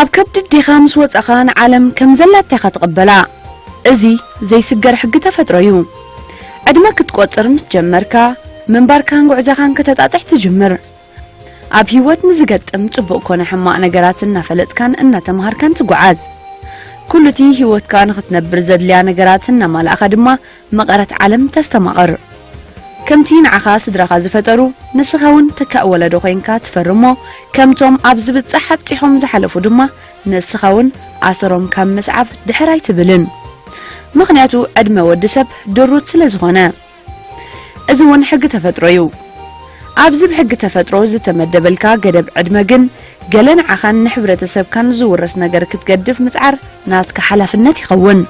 ኣብ ከብዲ ኣዴኻ ምስ ወጻኻ ንዓለም ከም ዘላታ ኢኻ ትቕበላ። እዚ ዘይስገር ሕጊ ተፈጥሮ እዩ። ዕድመ ክትቆጽር ምስ ጀመርካ፣ ምንባርካን ጉዕዞኻን ከተጣጥሕ ትጅምር። ኣብ ህይወት ንዝገጥም ጽቡቕ ኮነ ሕማቕ ነገራት እናፈለጥካን እናተምሃርካን ትጓዓዝ። ኩሉቲ ህይወትካ ንኽትነብር ዘድልያ ነገራት እናማላእኻ ድማ መቐረት ዓለም ተስተማቕር። ከምቲ ንዓኻ ስድራኻ ዝፈጠሩ፣ ንስኻ እውን ተካእ ወለዶ ኮይንካ ትፈርሞ፣ ከምቶም ኣብ ዝብጻሕ ኣብጺሖም ዝሓለፉ ድማ ንስኻ እውን ኣሰሮም ካብ ምስዓብ ድሕር ኣይትብልን። ምኽንያቱ ዕድመ ወዲ ሰብ ድሩት ስለ ዝኾነ። እዚ እውን ሕጊ ተፈጥሮ እዩ። ኣብዚ ብሕጊ ተፈጥሮ ዝተመደበልካ ገደብ ዕድመ ግን ገለ ንዓኻን ንሕብረተሰብካን ዝውረስ ነገር ክትገድፍ ምጽዓር ናትካ ሓላፍነት ይኸውን።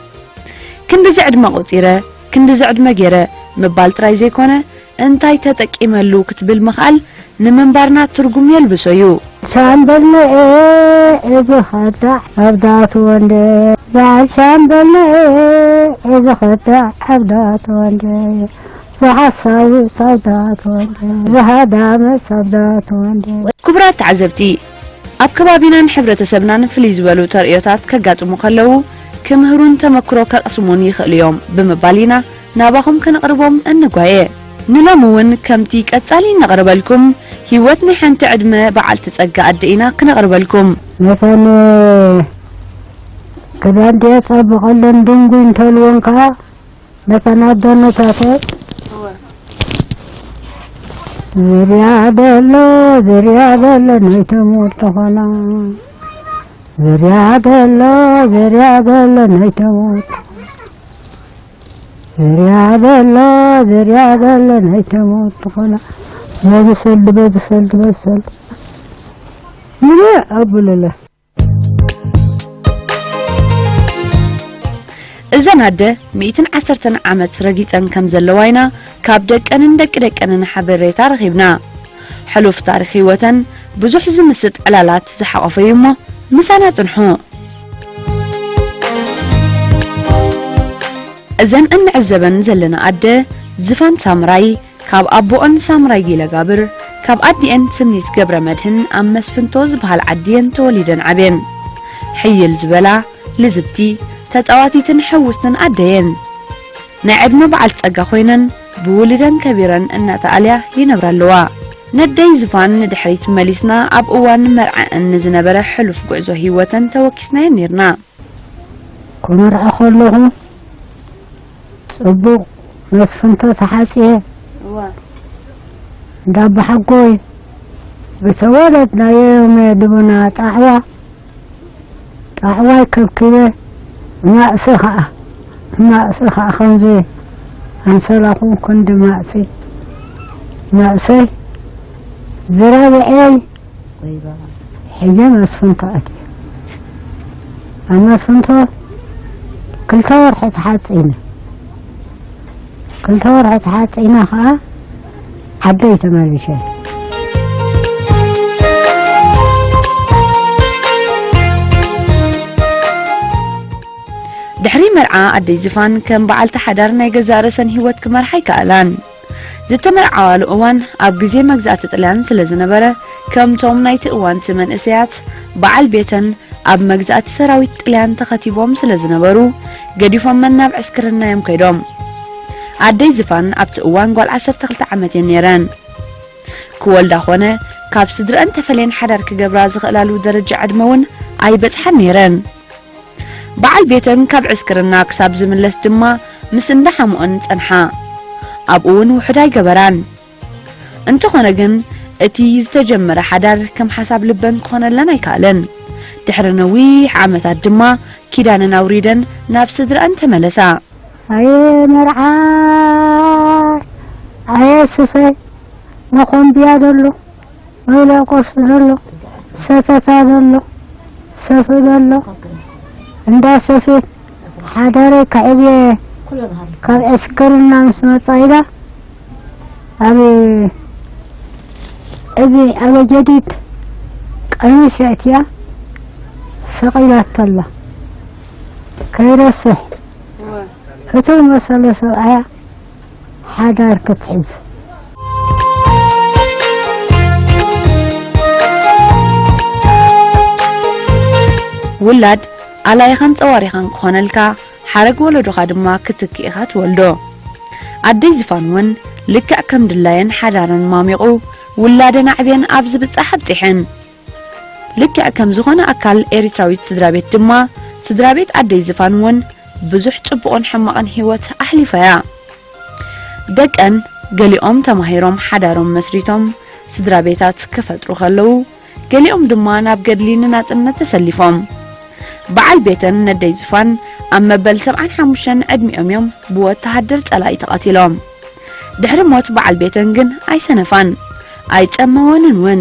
ክንድዚ ዕድመ ቆጺረ፣ ክንድዚ ዕድመ ገይረ ምባል ጥራይ ዘይኮነ፣ እንታይ ተጠቂመሉ ክትብል ምኽኣል ንምንባርና ትርጉም የልብሶ እዩ። ሻምበል ንኤ እዚ ኸዳዕ ኣብዳት ወንደ፣ ሻምበል ንኤ እዚ ኸዳዕ ኣብዳት ወንደ፣ ዝሓሳዊ ሳብዳት ወንደ፣ ዝሃዳመ ሳብዳት ወንደ። ክቡራት ተዓዘብቲ፣ ኣብ ከባቢናን ሕብረተሰብናን ፍልይ ዝበሉ ተርእዮታት ከጋጥሙ ከለዉ፣ ክምህሩን ተመክሮ ከቕስሙን ይኽእሉ እዮም ብምባል ኢና ናባኹም ከነቕርቦም እንጓየ። ንሎሚ እውን ከምቲ ቀጻሊ እነቕርበልኩም፣ ህይወት ናይ ሓንቲ ዕድመ በዓልቲ ጸጋ ኣደ ኢና ክነቕርበልኩም። መሰኒ ክዳን ድየ ጸብቐለን ድንጉይ እንተልወን ከኣ፣ መሰናዶ ነታተ እወ። ዝርያ ዘሎ፣ ዝርያ ዘሎ ናይ ተሞት ዝኾና። ዝርያ ዘሎ፣ ዝርያ ዘሎ ናይ ተሞት። ዝርያ ዘሎ፣ ዝርያ ዘሎ ናይ ተሞት ዝኾና። በዚ ሰልዲ፣ በዚ ሰልዲ፣ በዚ ሰልዲ። ይረ ኣብሉለ። እዘን ኣደ ሚእትን ዓሰርተን ዓመት ረጊጸን ከም ዘለዋ ኢና ካብ ደቀንን ደቂ ደቀንን ሓበሬታ ረኺብና። ሕሉፍ ታሪኽ ህይወተን ብዙሕ ዝምስጥ ዕላላት ዝሓቖፈ እዩ እሞ ምሳና ጽንሑ። እዘን እንዕዘበን ዘለና ኣደ ዝፋን ሳምራይ፣ ካብ ኣቦኦን ሳምራይ ጊለጋብር፣ ካብ ኣዲኤን ትምኒት ገብረ መድህን ኣብ መስፍንቶ ዝበሃል ዓዲ እየን ተወሊደን ዓብየን። ሕይል ዝበላ፣ ልዝብቲ፣ ተጻዋቲትን ሕውስትን ኣደ እየን። ናይ ዕድመ በዓል ጸጋ ኮይነን፣ ብውሉደን ከቢረን እናተኣልያ ይነብራ ኣለዋ። ነደይ ዝፋን ንድሕሪት መሊስና ኣብ እዋን መርዓኣን ንዝነበረ ሕሉፍ ጉዕዞ ህይወተን ተወኪስናየን ኔርና። ክመርዖ ከለኹ ጽቡቕ መስፍንቶ ተሓጽየ እዋ። እንዳባሓጎይ ብተወለድናዮ ዮም ድቡና ጣዕዋ፣ ጣዕዋይ ከብኪበ ማእሲ ኸኣ፣ ማእሲ ኸኣ ከምዚ ኣንሶላኹም ክንዲ ማእሲ፣ ማእሰይ ዝራብዐይ ሕጂ መስፍንቶ ኣትየ። ኣብ መስፍንቶ ክልተ ወርሒ ተሓጺነ። ክልተ ወርሒ ተሓጺነ ኸኣ ዓደይ ተመሊሸ። ድሕሪ መርዓ ኣደይ ዝፋን ከም በዓልቲ ሓዳር ናይ ገዛእ ርእሰን ህይወት ክመርሓ ኣይከኣላን። ዝተመርዓዋሉ እዋን ኣብ ግዜ መግዛእቲ ጥልያን ስለ ዝነበረ፣ ከምቶም ናይቲ እዋን'ቲ መንእሰያት፣ በዓል ቤተን ኣብ መግዛእቲ ሰራዊት ጥልያን ተኸቲቦም ስለ ዝነበሩ፣ ገዲፎመን ናብ ዕስክርና እዮም ከይዶም። ኣደይ ዝፋን ኣብቲ እዋን ጓል ዓሰርተ ክልተ ዓመት እየን ነይረን። ክወልዳ ኾነ ካብ ስድረአን ተፈልየን ሓዳር ክገብራ ዝኽእላሉ ደረጃ ዕድመ እውን ኣይበጽሓን ነይረን። በዓል ቤተን ካብ ዕስክርና ክሳብ ዝምለስ ድማ ምስ እንዳ ሓሙኣን ጸንሓ። ኣብኡ እውን ውሑድ ኣይገበራን። እንተኾነ ግን፣ እቲ ዝተጀመረ ሓዳር ከም ሓሳብ ልበን ክኾነለን ኣይከኣለን። ድሕሪ ነዊሕ ዓመታት ድማ ኪዳነን ኣውሪደን ናብ ስድረአን ተመለሳ። ኣየ መርዓ፣ ኣየ ስፈ፣ መኾምብያ ዘሎ፣ መብልዒ ቁርሲ ዘሎ፣ ሰተታ ዘሎ፣ ሰፍኢ ዘሎ፣ እንዳ ሰፌት ሓዳረይ ክሕዝ እየ ካብ ዕስክርና ምስ መጻ ኢላ ኣብ እዚ ኣብ ጀዲድ ቀሚሽ ኣእትያ ሰቒላቶ ኣላ። ከይረስሕ እቱ መሰለ ሰብኣያ ሓዳር ክትሕዝ። ውላድ ኣላይኻን ጸዋሪኻን ክኾነልካ፣ ሓረግ ወለዶኻ ድማ ክትክእ ኢኻ ትወልዶ። ኣደይ ዝፋን እውን ልክዕ ከም ድላየን ሓዳረን ማሚቑ፣ ውላደን ኣዕብየን ኣብ ዝብጻሕ ኣብጺሐን። ልክዕ ከም ዝኾነ ኣካል ኤሪትራዊት ስድራ ቤት ድማ፣ ስድራ ቤት ኣደይ ዝፋን እውን ብዙሕ ጽቡቕን ሕማቕን ህይወት ኣሕሊፋ እያ። ደቀን ገሊኦም ተማሂሮም ሓዳሮም መስሪቶም ስድራ ቤታት ክፈጥሩ ከለዉ፣ ገሊኦም ድማ ናብ ገድሊ ንናጽነት ተሰሊፎም። በዓል ቤተን ነደይ ዝፋን ኣብ መበል ሰብዓን ሓሙሽተን ዕድሚኦም እዮም ብወተሃደር ጸላኢ ተቐቲሎም። ድሕሪ ሞት በዓል ቤተን ግን ኣይሰነፋን፣ ኣይጸመወንን እውን።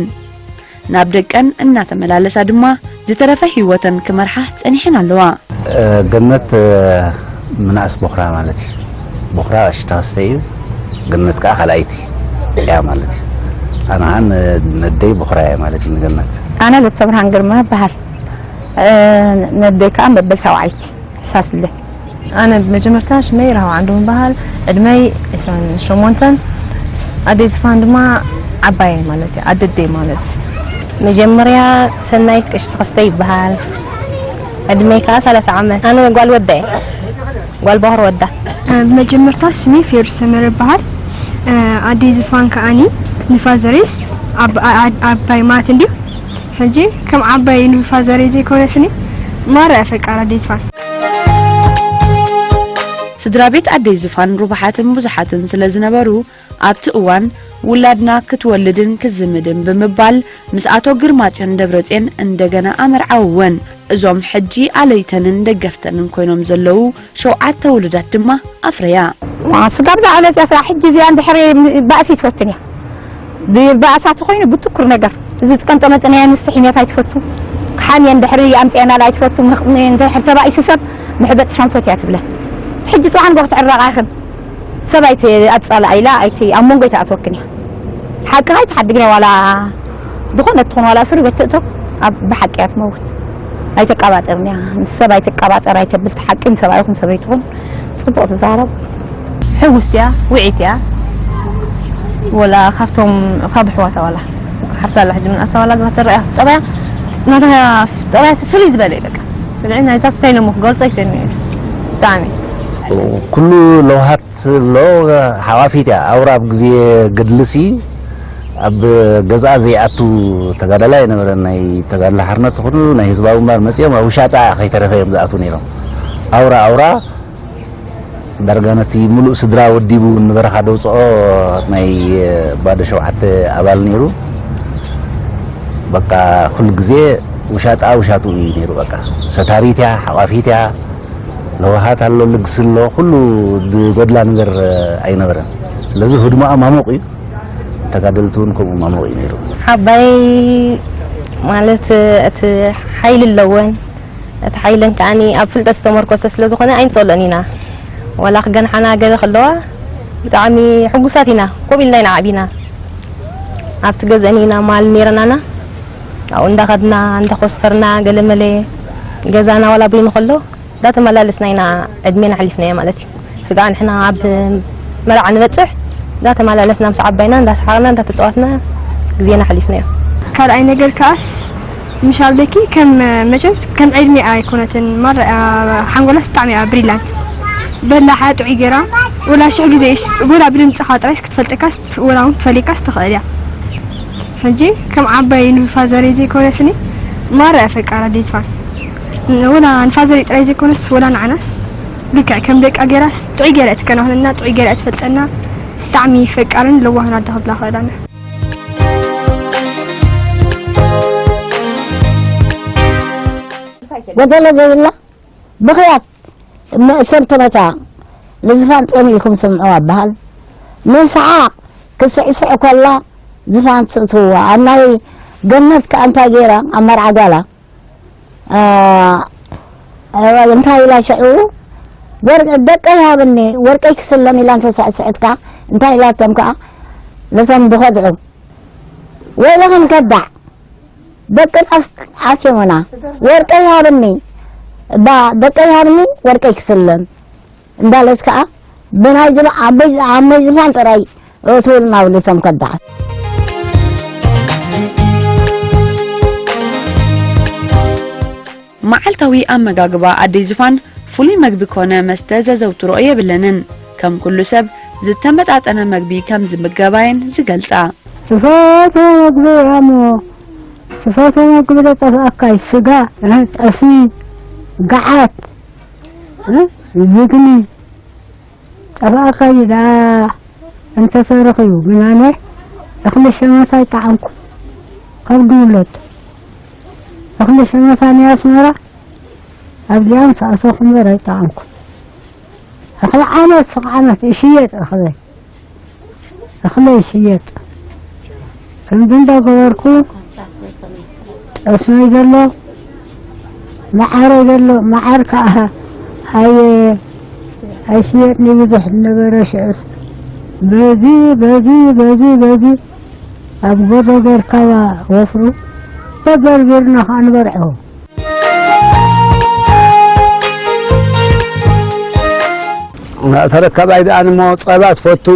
ናብ ደቀን እናተመላለሳ ድማ ዝተረፈ ህይወተን ክመርሓ ጸኒሐን ኣለዋ። ገነት ምናእስ ቦኽራ ማለት እዩ። ቦኽራ ሽታ ክስተ እዩ። ገነት ከዓ ካልኣይቲ እያ ማለት እዩ። ኣነ ከዓ ነደይ ቦኽራ እያ ማለት እዩ ንገነት። ኣነ ለተብርሃን ግርማ እበሃል። ነደይ ከዓ መበል ሻውዓይቲ ሕሳስለ። ኣነ ብመጀመርታ ሽመይ ራህዋ ዓንዶም እበሃል። ዕድመይ ዕስራን ሸሞንተን። ኣደይ ዝፋን ድማ ዓባየይ ማለት እዩ፣ ኣደደይ ማለት እዩ። መጀመርያ ሰናይት ቀሺ ተኸስተ ይበሃል። ዕድመይ ከዓ ሰላሳ ዓመት። ኣነ ጓል ወዳ እየ። ጓል በኹሪ ወዳ። ብመጀመርታ ሽመይ ፌሩስ ሰመረ ይበሃል። ኣደይ ዝፋን ከዓኒ ንፋዘሬስ ዓባይ ማለት እንድዩ። ሕጂ ከም ዓባይ ንፋዘረይ ዘይኮነስኒ ማራ እያ ፈቃር ኣደይ ዝፋን። ስድራ ቤት ኣደይ ዝፋን ሩቡሓትን ብዙሓትን ስለ ዝነበሩ፣ ኣብቲ እዋን ውላድና ክትወልድን ክዝምድን ብምባል ምስ ኣቶ ግርማጽዮን ደብረጽዮን እንደገና ኣመርዓውወን። እዞም ሕጂ ኣለይተንን ደገፍተንን ኮይኖም ዘለዉ ሸውዓተ ውሉዳት ድማ ኣፍረያ። ስጋብ ዝዓለፅያ ስራሕ ሕጂ እዚኣ እንድሕሪ ባእሲ ትፈትን እያ። ብባእሳ ተኾይኑ ብትኩር ነገር እዚ ጥቀንጠመጥን እያ ንስሕ ይመት ኣይትፈቱ። ክሓምየን ድሕሪ ኣምፅአናል ኣይትፈቱ። እንድሕር ተባኢሱ ሰብ ምሕበጥ ሸንፈት እያ ትብለን። ሕጂ ፅባሕ ንጎ ክትዕረቕ ኣይኽን ሰብ ኣይትኣፃላ ኢላ ኣይቲ ኣብ መንጎ ኣይትኣትወክን እያ። ሓቅኻ ኣይትሓድግን እያ ዋላ ዝኾነት ትኾን ዋላ እስር ቤት ትእቶ ኣብ ብሓቂ እያ ትመውት። ኣይተቃባጥርን እያ ምስ ሰብ ኣይተቃባጠር ኣይተብል ሓቂ ንሰብኣይ ይኹን ሰበይቲ ይኹን ፅቡቕ ትዛረብ። ሕውስቲ እያ ውዒት እያ። ወላ ካብቶም ካብ ኣሕዋታ ዋላ ሓፍታ ኣላ ሕጂ ምንኣሳ ዋላ ግና ተረእያ ጠባያ ናታ ጠባያ ፍልይ ዝበለ እዩ በቃ። ብልዕሊ ናይዛ ስታይ ነሞ ክገልጾ ኣይክእልን እየ ብጣዕሚ። ኩሉ ለውሃት ሎ ሓዋፊት እያ ኣውራ ኣብ ግዜ ገድልሲ ኣብ ገዝኣ ዘይኣቱ ተጋዳላይ ኣይነበረን። ናይ ተጋድሎ ሓርነት ትኹኑ ናይ ህዝባዊ ግንባር መጺኦም ኣብ ውሻጣ ከይተረፈ እዮም ዝኣትዉ ነይሮም። ኣውራ ኣውራ ዳርጋ ነቲ ሙሉእ ስድራ ወዲቡ ንበረኻ ደውፅኦ ናይ ባዶ ሸውዓተ ኣባል ነይሩ። በቃ ኩሉ ግዜ ውሻጣ ውሻጡ እዩ ነይሩ። በቃ ሰታሪት እያ፣ ሓቋፊት እያ፣ ለዋሃት ኣሎ፣ ልግሲ ኣሎ፣ ኩሉ ዝጎድላ ነገር ኣይነበረን። ስለዚ ህድሞኣ ማሞቕ እዩ፣ ተጋደልቲ እውን ከምኡ ማሞቕ እዩ ነይሩ። ዓባይ ማለት እቲ ሓይሊ ኣለወን። እቲ ሓይለን ከዓኒ ኣብ ፍልጠት ዝተመርኮሰ ስለ ዝኾነ ኣይንጸልኦን ኢና። ዋላ ክገንሓና ገለ ከለዋ ብጣዕሚ ሕጉሳት ኢና። ኮብ ኢልና ኢና ዓቢና። ኣብቲ ገዝአን ኢና ማል ነይረናና። ኣብኡ እንዳኸድና እንዳኮስተርና ገለ መለ ገዛና ዋላ በይኑ ከሎ እንዳተመላለስና ኢና ዕድሜና ኣሕሊፍናዮ ማለት እዩ። ስጋዕ ንሕና ኣብ መርዓ ንበጽሕ እንዳተመላለስና ምስ ዓባይና እንዳሰሓቕና እንዳተጻወትና ግዜና ኣሕሊፍናዮ። ካልኣይ ነገር ከኣስ ምሽ ኣለኪ ከም መቸም ከም ዕድሜኣ ኣይኮነትን ማራ ሓንጎላስ ብጣዕሚ እያ ብሪላንት በላሓ ጥዑይ ገይራ ወላ ሽሕ ግዜ እሽ ወላ ብድምፅኻ ጥራይስ ክትፈልጠካስ ወላ እውን ትፈልየካስ ትኽእል እያ። ሕጂ ከም ዓባይ ንፋዘረይ ዘይኮነስኒ ማራ እያ ፈቃራ ደይትፋን ወላ ንፋዘረይ ጥራይ ዘይኮነስ ወላ ንዓናስ ልክዕ ከም ደቃ ገይራስ ጥዑይ ገይራ እትከናኸነና ጥዑይ ገይራ እትፈልጠና ብጣዕሚ ፈቃርን ለዋህን ኣደ ክብላ ክእል ኣነ። ጎደሎ ዘይብላ ብኽያት መእሰንተነታ ንዝፋን ጸሚእኩም ስምዑዋ በሃል። ንስሓቕ ክትስዕስዕ ከላ ዝፋን ትእትውዋ ኣብ ናይ ገነት ከኣ እንታይ ገይራ ኣብ መርዓ ጓላ እንታይ ኢላ ሽዑ ደቀይ ሃብኒ ወርቀይ ክስለም ኢላ እንተስዕስዕትካ እንታይ ኢላቶም ከኣ ነቶም ብኸድዑ ወይለኽን ከዳዕ ደቅን ዓስዮምና ወርቀይ ሃብኒ እባ ደቀይ ሃብኒ ወርቀይ ክስለም እንዳለት ከኣ ብናይ ዝባ ዓበይ ዓመይ ዝፋን ጥራይ እትብል ናብ ልቶም ከዳዕ መዓልታዊ ኣመጋግባ ኣደይ ዝፋን ፍሉይ መግቢ ኮነ መስተ ዘዘውትርኦ የብለንን። ከም ኩሉ ሰብ ዝተመጣጠነ መግቢ ከም ዝምገባ እየን ዝገልጻ። ትፈትዎ መግቢ እያ እሞ፣ ትፈትዎ መግቢ ዶ ጠፍኣካ? ስጋ፣ እ፣ ጠስሚ፣ ገዓት፣ እ፣ ዝግኒ፣ ጠፍኣካ እዩ ደኣ እንተተረኺቡ። ግን ኣነ እኽሊ ሸመታ ኣይጠዓምኩ። ካብ ድውለት እኽሊ ሸመታ ናይ ኣስመራ ኣብዚኣም ሰኣሰኹ እምበር ኣይጠዓምኩ። እኽሊ ዓመት ስቕ ዓመት ይሽየጥ እኽሊ። እኽሊ ይሽየጥ። ከምዚ እንዳገበርኩ ጠስሚ ዘሎ፣ መዓረ ዘሎ፣ መዓር ከኣ ኣየ-፣ ኣይሽየጥን ብዝሕ ነበረ ሽዑስ። በዚ፣ በዚ፣ በዚ፣ በዚ ኣብ ጎዶ ጌርካ ወፍሩ ተበርቢርና ከኣ ንበልዖ። ተረካባይ ደኣ ንሞ ጸባ ትፈቱ፣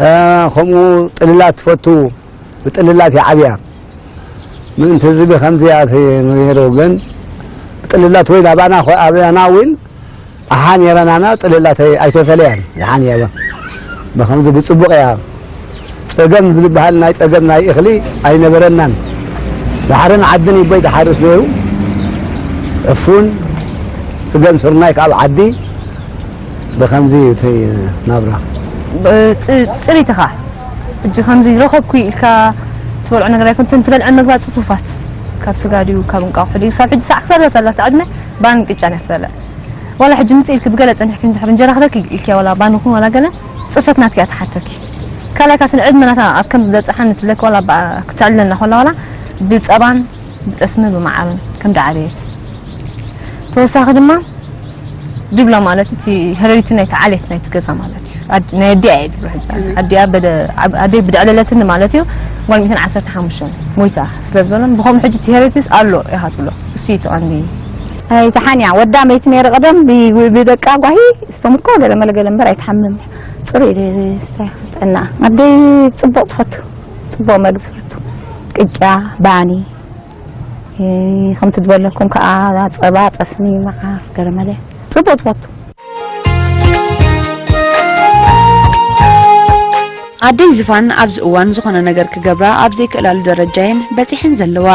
እ፣ ከምኡ ጥልላት ትፈቱ፣ ብጥልላት ይዓብያ። ምእንቲ ዝቢ ከምዚ እያ ነይሩ፣ ግን ብጥልላት ወይ ላባና ኮ-፣ ኣበና እውን ኣሓ ነይረናና ጥልላት ኣይ-፣ ኣይተፈለያን። ይሓን እያ። ብኸምዚ ብጽቡቕ እያ። ጸገም ዝበሃል ናይ ጸገም ናይ እኽሊ ኣይነበረናን። ባሕርን ዓድን ይቦይ ትሓርስ ነይሩ። ዕፉን፣ ስገም ስርናይ ካብ ዓዲ ብኸምዚ እዩ እቲ ናብራ። ብ-፣ ጽ-፣ ጽሪት ኢኻ። ሕጂ ከምዚ ረኸብኩ ኢልካ ትበልዖ ነገር ኣይኮን። እተን ትበልዐን መግባ ጽፉፋት። ካብ ስጋ ድዩ፣ ካብ እንቋቑሖ ድዩ? ክሳብ ሕጂ ሳዕ ክሳብ ዘላ እታ ዕድመ ባን ቅጫን እያ ትበልዕ። ዋላ ሕጂ ምጽእ ኢልኪ ብገለ ጸኒሕኪ እንድሕር እንጀራ ክህበኪ ኢልኪ ዋላ ባን ይኹን ዋላ ገለ ጽፈት ናትኪ እያ ትሓተኪ። ካልኣይ ካትን ዕድመ ናታ ኣብ ከም ዝበጽሓኒ ትብለኪ ዋላ ባ-፣ ክተዕልለና ኮላ ዋላ ብጸባን ብጠስሚ ብመዓርን ከም ደዓበየት። ተወሳኺ ድማ ድብላ ማለት እቲ ሄረዲቲ ናይቲ ዓሌት ናይቲ ገዛ ማለት እዩ። ኣድ-፣ ናይ ኣዲኣ እየ ድብሎ ሕጂ። ኣዲኣ በደ-፣ ኣብ-፣ ኣደይ ብደዕለለትኒ ማለት እዩ። ጓል ሚእትን ዓሰርተ ሓሙሽተን ሞይታ ስለ ዝበሎም ብኸምኡ ሕጂ እቲ ሄረዲቲስ ኣሎ ኢኻ ትብሎ። እሱ እዩ እቲ ቀንዲ። ኣይተሓንያ ወዳ መይቲ ነይረ ቀደም ብ-፣ ብደቃ ጓሂ ዝተምኮ ገለ መለ ገለ እምበር ኣይትሓምም። ጽሩይ ደ-፣ ስታይ ጥዕና። ኣደይ ጽቡቕ ትፈቱ። ጽቡቕ መግቢ ትፈቱ። ቅጫ፣ ባኒ፣ እ፣ ከምቲ ዝበለኩም ከኣ ጸባ፣ ጠስሚ፣ መዓር፣ ገለ መለ። ጽቡቕ ትፈቱ። ኣደይ ዝፋን ኣብዚ እዋን ዝኾነ ነገር ክገብራ ኣብ ዘይክእላሉ ደረጃ እየን በጺሐን ዘለዋ።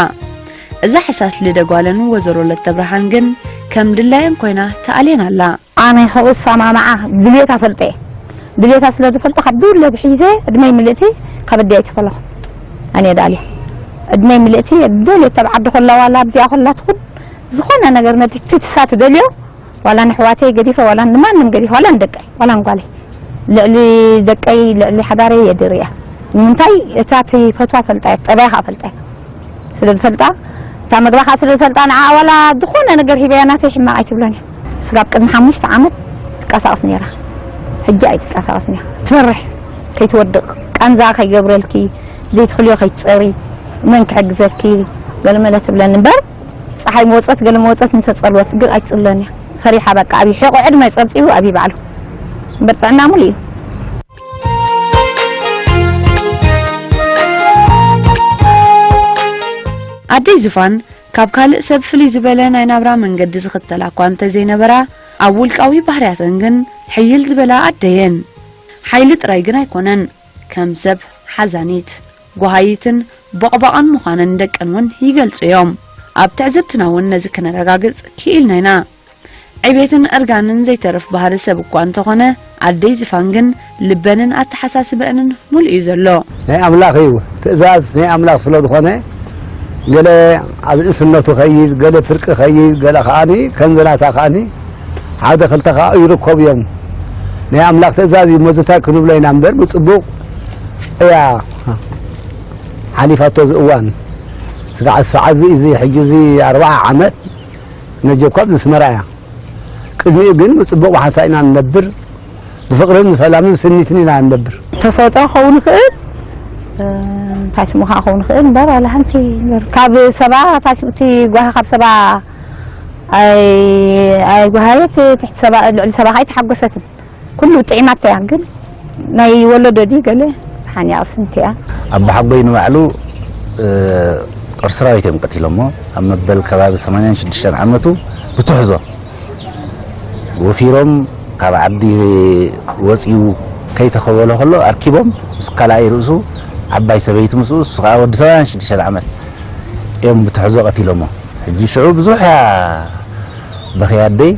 እዛ ሕሳስ ልደ ጓለን ወዘሮ ለተብርሃን ግን ከም ድላየን ኮይና ተኣልየን ኣላ። ኣነ ከኡ ሰማማዓ ድሌታ ፈልጠ እየ። ድሌታ ስለ ዝፈልጠ ካብ ድውለት ሒዘ ዕድመይ ምልእቲ ካብ ኣደይ ኣይተፈለኹ። ኣነ ዳልየ ዕድመይ ምልእቲ ድሌት ተብ ዓዲ ኮላ ዋላ ኣብዚኣ ኮላ ትኹን ዝኾነ ነገር ነቲ ትሳ ትደልዮ ዋላ ንሕዋተይ ገዲፈ ዋላ ንማንም ገዲፈ ዋላ ንደቀይ ዋላ ንጓለይ ልዕሊ ደቀይ ልዕሊ ሓዳረይ የድርያ። ንምንታይ እታ ትፈትዋ ፈልጣ እያ፣ ጠባያ ከኣ ፈልጣ እያ። ስለ ዝፈልጣ እታ መግባ ከኣ ስለ ዝፈልጣ ንዓ ዋላ ዝኾነ ነገር ሂበያ ናተይ ሕማቕ ኣይትብሎን እያ። ስጋብ ቅድሚ ሓሙሽተ ዓመት ትቀሳቐስ ነይራ። ሕጂ ኣይትቀሳቐስን እያ። ትፈርሕ ከይትወድቕ ቃንዛ ከይገብረልኪ ዘይትኽልዮ ከይትጸሪ መን ክሕግዘኪ ገለመለ ትብለኒ እምበር ጸሓይ መወጸት ገለ መወጸት እንተጸልወት ግን ኣይትጽልሎን እያ። ፈሪሓ በቃ ኣብይ ሕቖ ዕድመ ጸብጺቡ ኣብይ ባዕሉ እምበር ጥዕና ሙሉ እዩ። ኣደይ ዝፋን ካብ ካልእ ሰብ ፍልይ ዝበለ ናይ ናብራ መንገዲ ዝኽተላ እኳ እንተዘይነበራ፣ ኣብ ውልቃዊ ባህርያተን ግን ሕይል ዝበላ ኣደ እየን። ሓይሊ ጥራይ ግን ኣይኮነን፣ ከም ሰብ ሓዛኒት፣ ጓሃይትን ቦቕባቕን ምዃነን ደቀን እውን ይገልጹ እዮም። ኣብ ትዕዝብትና እውን ነዚ ከነረጋግጽ ክኢልና ኢና። ዕቤትን እርጋንን ዘይተርፍ ባህሪ ሰብ እኳ እንተኾነ፣ ኣደይ ዝፋን ግን ልበንን ኣተሓሳስበአንን ሙሉእ እዩ ዘሎ። ናይ ኣምላኽ እዩ፣ ትእዛዝ ናይ ኣምላኽ ስለ ዝኾነ፣ ገለ ኣብ ንእስነቱ ኸይድ፣ ገለ ፍርቂ ኸይድ፣ ገለ ኸኣኒ ከምዚ ናታ ኸኣኒ ሓደ ኽልተ ኸኣ ይርከቡ እዮም። ናይ ኣምላኽ ትእዛዝ እዩ፣ መዝታይ ክንብሎ ኢና እምበር፣ ብጽቡቕ እያ ሓሊፋቶ እዚ እዋን። ስጋዕ ሰዓት እዚ፣ እዚ ሕጂ እዚ ኣርብዓ ዓመት ነጀኳ ኣብዚ ኣስመራ እያ። ቅድሚኡ ግን ብጽቡቕ ብሓንሳእ ኢና ንነብር። ብፍቕርን ብሰላምን ብስኒትን ኢና ንነብር። ተፈጥሮ ክኸውን ይኽእል፣ እ፣ እንታይ ሽሙ ከዓ ክኸውን ይኽእል እምበር፣ ዋላ ሓንቲ እምበር። ካብ ሰባ፣ እታ ሽም-፣ እቲ ጓሂ ካብ ሰባ ኣይ-፣ ኣይጓሃየት፣ ትሕቲ ሰባ፣ ልዕሊ ሰባ ከዓ ኣይተሓጎሰትን። ኩሉ ጥዒማቶ እያ፣ ግን ናይ ወለዶ ድዩ ገለ ሓንያቕስ እንተ እያ። ኣቦሓጎይ ንባዕሉ፣ እ፣ ጦር ሰራዊት እዮም ቀቲሎሞ። ኣብ መበል ከባቢ ሰማንያን ሽዱሽተን ዓመቱ ብትሕዞ ወፊሮም ካብ ዓዲ ወፂኡ ከይተኸወሎ ከሎ ኣርኪቦም ምስ ካልኣይ ርእሱ ዓባይ ሰበይቲ ምስኡ እሱ ከዓ ወዲ ሰማንያን ሽዱሽተን ዓመት እዮም ብትሕዞ ቀቲሎሞ። ሕጂ ሽዑ ብዙሕ እያ በኽያ ኣደይ።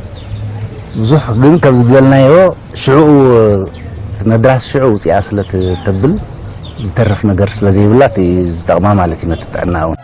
ብዙሕ ግን ከም ዝበልናዮ ሽዑ ነድራስ ሽዑ ውፅኣ ስለ ትብል ዝተርፍ ነገር ስለ ዘይብላ እቲ ዝጠቕማ ማለት እዩ ነቲ ጥዕና እውን።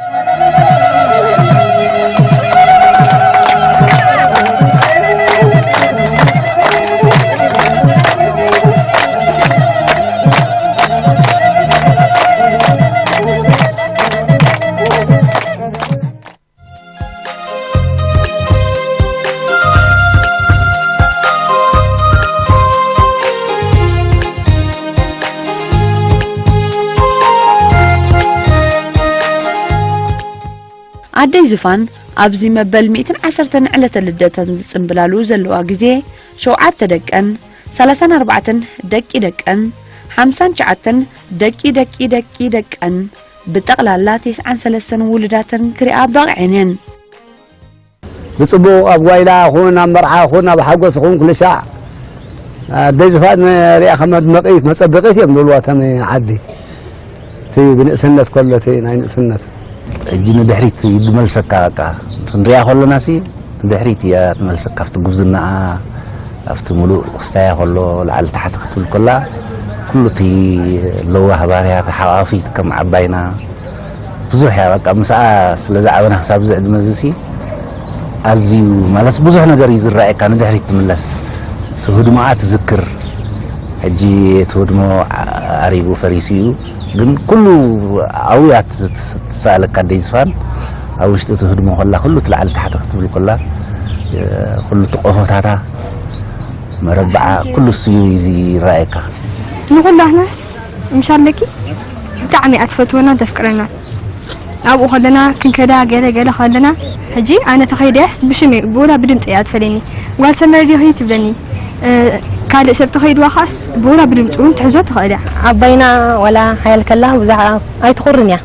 ኣደይ ዝፋን ኣብዚ መበል ሚእትን ዓሰርተን ዕለተ ልደተን ዝጽንብላሉ ዘለዋ ግዜ ሸውዓተ ደቀን፣ ሰላሳን ኣርባዕተን ደቂ ደቀን፣ ሓምሳን ትሽዓተን ደቂ ደቂ ደቂ ደቀን፣ ብጠቕላላ ተስዓን ሰለስተን ውሉዳተን ክሪኣ በቒዐን እየን። ብጽቡቕ ኣብ ጓይላ ኹን ኣብ መርዓ ኹን ኣብ ሓጎስ ኹን ኩሉ ሻዕ ኣደይ ዝፋን ሪኣ ከም መድመቒት መጸበቒት እዮም ዝብልዋ እቶም ዓዲ። እቲ ብንእስነት ከሎ እቲ ናይ ንእስነት ሕጂ ንድሕሪት እዩ ዝመልሰካ። በቃ ክንሪኣ ከለና ሲ ንድሕሪት እያ ትመልሰካ። ኣብቲ ጉብዝናኣ ኣብቲ ሙሉእ ክስታያ ከሎ ላዕሊ ታሕቲ ክትብል ከላ ኩሉ እቲ ለዋህ ባህርያታ ሓቋፊት ከም ዓባይና ብዙሕ እያ በቃ ምስኣ ስለ ዝዓበና ክሳብ እዚ ዕድመ እዚ ሲ ኣዝዩ ማለት ብዙሕ ነገር እዩ ዝረኣየካ ንድሕሪት ትምለስ እቲ ህድሞኣ ትዝክር ሕጂ እቲ ህድሞ ዓሪቡ ፈሪሱ እዩ ግን ኩሉ ኣብያ ትሰኣለካ ኣደይ ዝፋን ኣብ ውሽጢ እቲ ህድሞ ከላ ኩሉ እቲ ላዕሊ ታሕቲ ክትብል ከላ ኩሉ እቲ ቆፎታታ መረብዓ ኩሉ እሱ እዩ ዝረኣየካ። ንኹላህናስ ምሽ ኣለኪ ብጣዕሚ እያ ትፈትወናን ተፍቅረናን ኣብኡ ከለና ክንከዳ ገለ ገለ ከለና ሕጂ ኣነ ተኸይደያስ ብሽመይ ብወላ ብድምፂ እያ ትፈለኒ ጓል ሰመረ ዲኺ ትብለኒ ካልእ ሰብ ተኸይድዋ ከኣስ ብወላ ብድምፂ እውን ትሕዞ ትኽእል እያ። ዓባይና ዋላ ሓያል ከላ ብዙሕ ኣይትኹርን እያ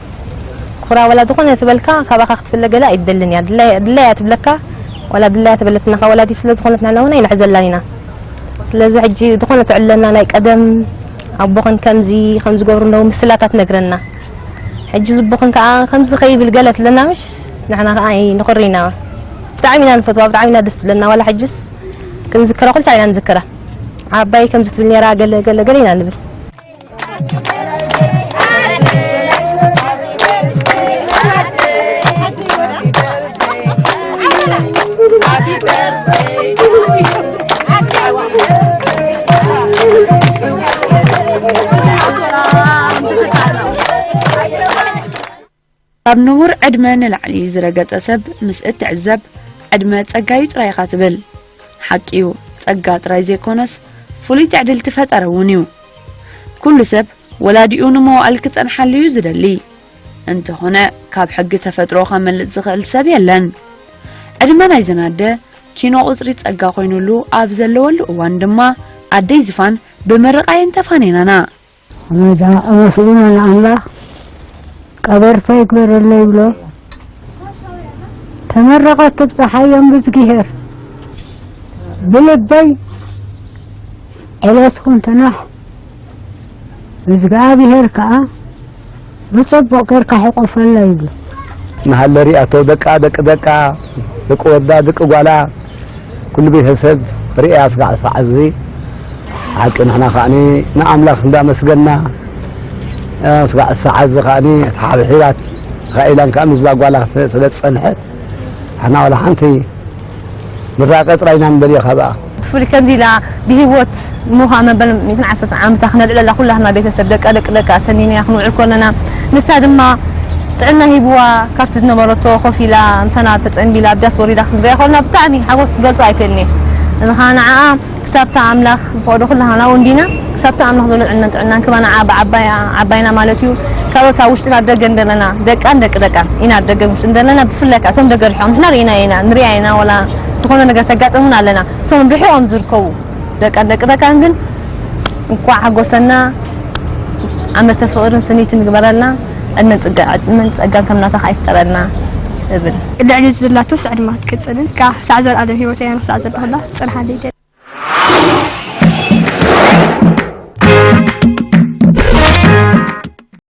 ኩራ ዋላ ዝኾነ ትበልካ ካባኻ ክትፍለ ገለ ኣይትደልን እያ ድላያ እያ ትብለካ ዋላ ድላያ ተበለትናኻ ወላዲት ስለ ዝኾነት ንሕና እውን ኣይንሕዘላን ኢና ስለዚ ሕጂ ዝኾነ ትዕለና ናይ ቀደም ኣቦኽን ከምዚ ከም ዝገብሩ እንደው ምስላ እታ ትነግረና ሕጂ ዝቦኽን ከኣ ከምዚ ከይብል ገለ ትብለና ምሽ ንሕና ከኣ ኣይንኹሪ ኢና ብጣዕሚ ኢና ንፈትዋ ብጣዕሚ ኢና ደስ ትብለና ዋላ ሕጅስ ክንዝክራ ኩልቻ ኢና ንዝክራ ዓባይ ከምዚ ትብል ነራ ገለ ገለ ገለ ኢና ንብል ካብ ንቡር ዕድመ ንላዕሊ ዝረገጸ ሰብ ምስ እትዕዘብ፣ ዕድመ ጸጋ'ዩ ጥራይ ኢኻ ትብል። ሓቂ'ዩ፣ ጸጋ ጥራይ ዘይኮነስ፣ ፍሉይ ትዕድልቲ ፈጠረ እውን እዩ። ኩሉ ሰብ ወላዲኡ ንመዋእል ክጸንሓሉ'ዩ ዝደሊ። እንተኾነ፣ ካብ ሕጊ ተፈጥሮ ከመልጥ ዝኽእል ሰብ የለን። ዕድመ ናይዘን ኣደ ኪኖ ቁጽሪ ጸጋ ኮይኑሉ ኣብ ዘለወሉ እዋን ድማ፣ ኣደይ ዝፋን ብምርቓ እየን ተፋንየናና። ኣመዳ ኣመስግኖ ንኣምላኽ ቀበርታ ይግበረለይ ይብሎ። ተመረቐት ትብጽሓዮም ብዝግሄር ብልበይ ዕለትኩም ትናሕ ብዝግኣብሄር ከኣ ብጽቡቕ ጌርካ ሕቆፈላ ይብሎ። ንሃለ ሪኣቶ ደቃ ደቂ ደቃ ደቂ ወዳ ደቂ ጓላ ኩሉ ቤተሰብ ርእያ ስጋዕ ዝፈዓዝ እዚ ሓቂ ንሕና ከዓኒ ንኣምላኽ እንዳመስገና ስጋዕ ዝሰዓዝ ከዓኒ ተሓብሒባት ተኻኢላን ከዓ ምስዛ ጓላ ስለ ዝጸንሐት ንሕና ዋላ ሓንቲ ምራቐ ጥራይ ኢና ንደልዮ ካብኣ። ብፍሉይ ከምዚ ኢላ ብህይወት እሞ ከኣ መበል ሚእትን ዓሰርተን ዓመታ ክነልዕለላ ኩላትና ቤተሰብ ደቃ ደቂ ደቃ ኣሰኒና ክንውዕል ከለና ንሳ ድማ ጥዕና ሂብዋ ካብቲ ዝነበረቶ ኮፍ ኢላ ምሳና ተጸንቢላ ኣብ ዳስ ወሪዳ ክንሪኣ ከለና ብጣዕሚ ሓጎስ ክገልጾ ኣይክእልን እየ። እዚ ከኣ ንዓኣ ክሳብታ ኣምላኽ ዝፈቕዶ ኩላህና እውን ዲና ክሳብታ ኣምላኽ ዘሎ ዕድመን ጥዕናን ክባ ንዓ ብዓባያ ዓባይና ማለት እዩ ካብ እታ ውሽጥን ኣብ ደገን ዘለና ደቃን ደቂ ደቃን ኢና ኣብ ደገን ውሽጥን ዘለና ብፍላይ ከዓ እቶም ደገ ርሕኦም ንሕና ርኢና ኢና ንሪኣ ኢና ወላ ዝኾነ ነገር ተጋጥም እውን ኣለና እቶም ርሕኦም ዝርከቡ ደቃን ደቂ ደቃን ግን እንኳዕ ሓጎሰና ዓመተ ፍቕርን ስኒትን ይግበረልና። ዕድመን ጽጋ- ዕድመን ጸጋን ከም ናታ ከኣ ይፍጠረልና እብል። ልዕሊ ዝላቶ ስዕድማ ክትቅጽልን ካብ ሳዕ ዘርኣለም ህይወት እያ ንክሳዕ ዘለኹላ ጽንሓለይ።